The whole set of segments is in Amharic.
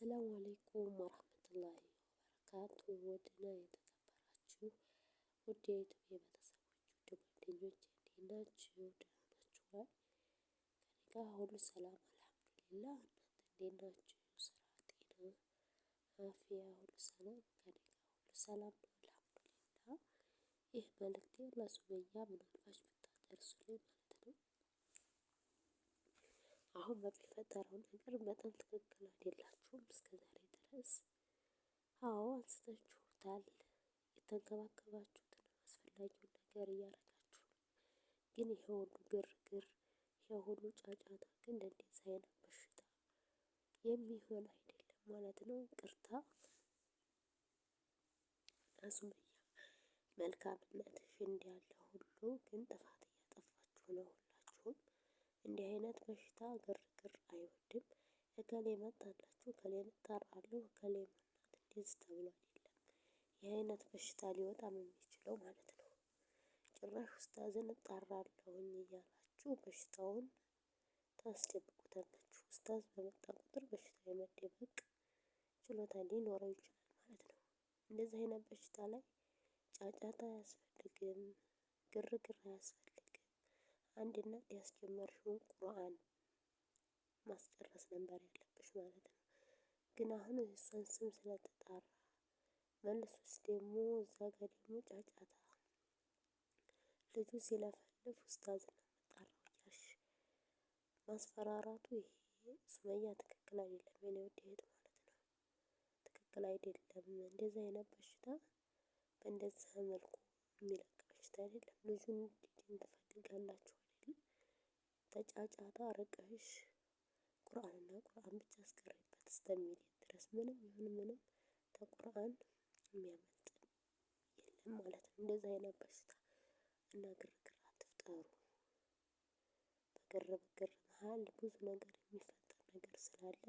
አሰላሙ አለይኩም ወራህመቱላሂ ወበረካቱ። ውድና የተከበራችሁ ውድ የኢትዮጵያ ቤተሰቦች፣ ውድ ጓደኞች እንዴት ናችሁ? ደህና ናችሁ ወይ? ከእኔ ጋር ሁሉ ሰላም አልሐምዱሊላህ። እናንተ እንዴት ናችሁ? ስራ፣ ጤና፣ አፍያ ሁሉ ሰላም? ከእኔ ጋር ሁሉ ሰላም ነው አልሐምዱሊላህ። ይህ መልእክቴ ለሱመያ ምናልባት ብታደርሱልኝ ማለት ነው። አሁን በሚፈጠረው ነገር በጣም ትክክል አይደላችሁም። እስከ ዛሬ ድረስ አዎ አንስታችሁታል፣ የተንከባከባችሁትን አስፈላጊውን ነገር እያደረጋችሁ ነው። ግን ይሄ ሁሉ ግርግር፣ ይሄ ሁሉ ጫጫታ ግን ለእንደዚህ አይነት በሽታ የሚሆን አይደለም ማለት ነው። ይቅርታ ሱመያ፣ መልካምነትሽ እንዳለ ሁሉ ግን ጥፋት እያጠፋችሁ ነው ሁላችሁም። እንዲህ አይነት በሽታ ግርግር አይወድም። እከሌ መጣላችሁ፣ እከሌ እጠራለሁ፣ እከሌ መናት እንደዚህ ተብሎ አይደለም ይህ አይነት በሽታ ሊወጣም የሚችለው ማለት ነው። ጭራሽ ኡስታዝን እጠራለሁኝ እያላችሁ በሽታውን ታስደብቁታላችሁ። ኡስታዝ በመጣ ቁጥር በሽታ የመደበቅ ችሎታ ሊኖረው ይችላል ማለት ነው። እንደዚህ አይነት በሽታ ላይ ጫጫታ አያስፈልግም፣ ግርግር አያስፈልግም። አንድነት ያስጀመርሽውን ቁርአን ማስጨረስ ነበር ያለብሽ ማለት ነው። ግን አሁን እሷን ስም ስለተጣራ መልሶስ ደግሞ እዛ ጋር ደግሞ ጫጫታ ልጁ ሲለፈልፍ ኡስታዝ ነው የምጠራው እያልሽ ማስፈራራቱ ይሄ ሱመያ ትክክል አይደለም፣ የኔ ውድ እህት ማለት ነው። ትክክል አይደለም። እንደዚህ አይነት በሽታ በእንደዚህ መልኩ የሚለቅ በሽታ አይደለም። ልጁን እንዲድን ትፈልጋላችሁ አይደለም? ተጫጫታ ርቀሽ ቁርአንና ቁርአን ብቻ አስቀሪበት እስከሚሄድ ድረስ ምንም ይሁን ምንም ተቁርአን የሚያመልጥ የለም ማለት ነው። እንደዚህ አይነት በሽታ እና ግርግር አትፍጠሩ። በግርግር መሀል ብዙ ነገር የሚፈጠር ነገር ስላለ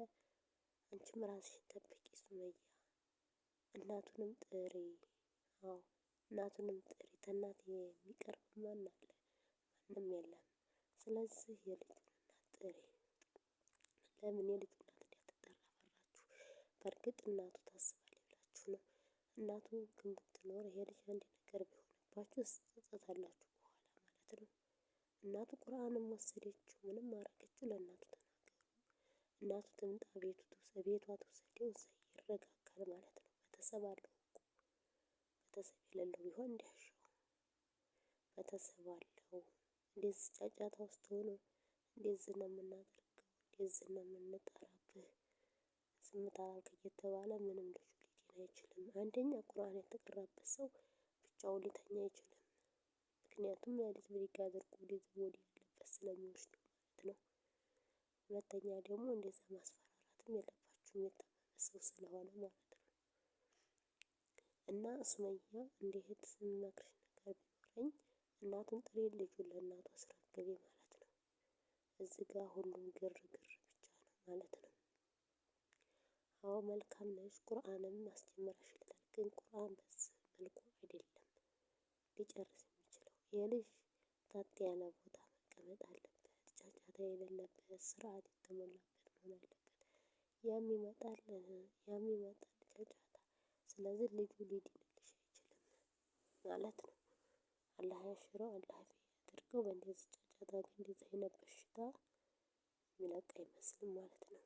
አንቺም ራስሽን ጠብቂ ሱመያ። እናቱንም ጥሪ። አዎ እናቱንም ጥሪ። ተናት የሚቀርብ ማን አለ? ማንም የለም። ስለዚህ የልጁን እናት ጥሪ። ለምን የልጁ እናት እንዳትጠራ ፈራችሁ? በእርግጥ እናቱ ታስባለች ብላችሁ ነው። እናቱ ግን ብትኖር ይሄ ልጅ አንድ ነገር ቢሆንባችሁ ትጸጸታላችሁ በኋላ ማለት ነው። እናቱ ቁርአንም ወሰደችው ምንም አረገችው፣ ለእናቱ ተናገሩ። እናቱ ትምጣ፣ ቤቱ ቤቷ ትውሰደው፣ እዛ ይረጋጋል ማለት ነው። ቤተሰብ አለው እኮ ቤተሰብ የሌለው ቢሆን እንዲያሻው ቤተሰብ አለው። እንደዚህ ጫጫታ ውስጥ ሆኖ እንደዚህ ነው የምናደርገው፣ እንደዚህ ነው የምንጠራብህ፣ ዝምታ አላልክ እየተባለ ምንም ልጁ ሊድን አይችልም። አንደኛ ቁርአን የተቀራበት ሰው ብቻውን ሊተኛ አይችልም። ምክንያቱም ሌሊት ብድግ አድርጎ ወደዚህ ወዲህ ያለበት ስለሚወስደው ማለት ነው። ሁለተኛ ደግሞ እንደዛ ማስፈራራትም የለባችሁም የታመመ ሰው ስለሆነ ማለት ነው። እና ሱመያ እንደ እህት የምመክርሽ ነገር ቢኖረኝ እናቱን ጥሪ፣ ልጁን ለእናቱ አስረክቢ ማለት ነው። እዚህ ጋር ሁሉም ግርግር ብቻ ነው ማለት ነው። አዎ መልካም ነሽ፣ ቁርአንም አስጀምረሽለታል። ግን ቁርአን በዚህ መልኩ አይደለም ሊጨርስ የሚችለው። የልጅ ጸጥ ያለ ቦታ መቀመጥ አለበት። ጫጫታ የሌለበት ስርዓት የተሞላበት መሆን አለበት። ያም ይመጣል ያም ይመጣል ጫጫታ። ስለዚህ ልጁ ሊድንልሽ አይችልም ማለት ነው። አላህ ያሽረው፣ አላህ ያድርገው። በእንደዚህ ጫጫታ ግን እንደዚህ አይነት በሽታ የሚለቅ አይመስልም ማለት ነው።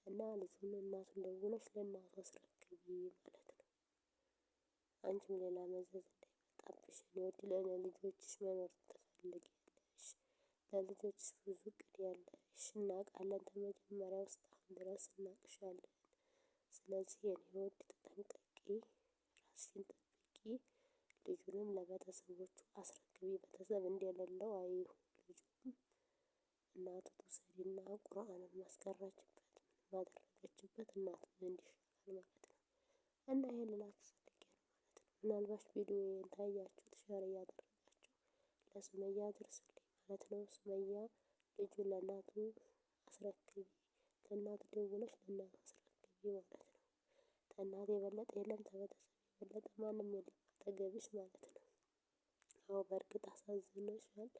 እና ልጁን እናቱን ደውለሽ ለእናቱ አስረክቢ ማለት ነው። አንቺም ሌላ መዘዝ እንዳይመጣብሽ እኔ ወድ ለልጆችሽ መኖር ትፈልጊያለሽ። ለልጆችሽ ብዙ እቅድ ያለሽ እናውቃለን። ከመጀመሪያው እስካሁን ድረስ እናውቅሻለን። ስለዚህ የኔ ውድ ተጠንቀቂ፣ ራስሽን ጠብቂ። ልጁንም ለቤተሰቦቹ አስረክቢ። ቤተሰብ እንደሌለው አይሁን። ልጁም እናቱ ትውሰድና ቁርአንን ማስቀራችበት ምንም ባደረገችበት እናቱ ዘንድ ይሻላል ማለት ነው። እና ይሄን ልላችሁ ፈልጌ ነው ማለት ነው። ምናልባት ቪዲዮዬን ታያችሁት share እያደረጋችሁ ለሱመያ አድርስልኝ ማለት ነው። ሱመያ ልጁን ለእናቱ አስረክቢ፣ ለእናቱ ደውለሽ ለእናቱ አስረክቢ ማለት ነው። ከእናት የበለጠ የለም፣ ከቤተሰብ የበለጠ ማንም የለም አጠገብሽ ማለት ነው። አዎ በእርግጥ አሳዝነሻል፣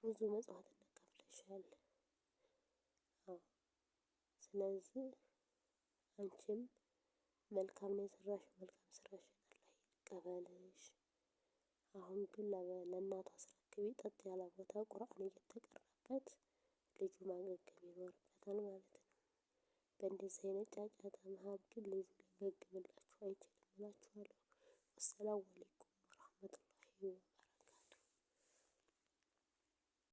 ብዙ መስዋዕትነት ከፍለሻል። አዎ ስለዚህ አንቺም መልካም ነው የሰራሽ፣ መልካም ስራሽን አላህ ይቀበልሽ። አሁን ግን ለእናቱ አስረክቢ። ጠጥ ያለ ቦታ ቁርአን እየተቀራበት ልጁ ማገገም ይኖርበታል ማለት ነው። በእንደዚህ አይነት ጫጫታ መሀል ግን ልጁ ሊያገግምላችሁ አይችልም እላችኋለሁ። ወሰላሙ አለይኩም ወራህመቱላሂ ወበረካቱ።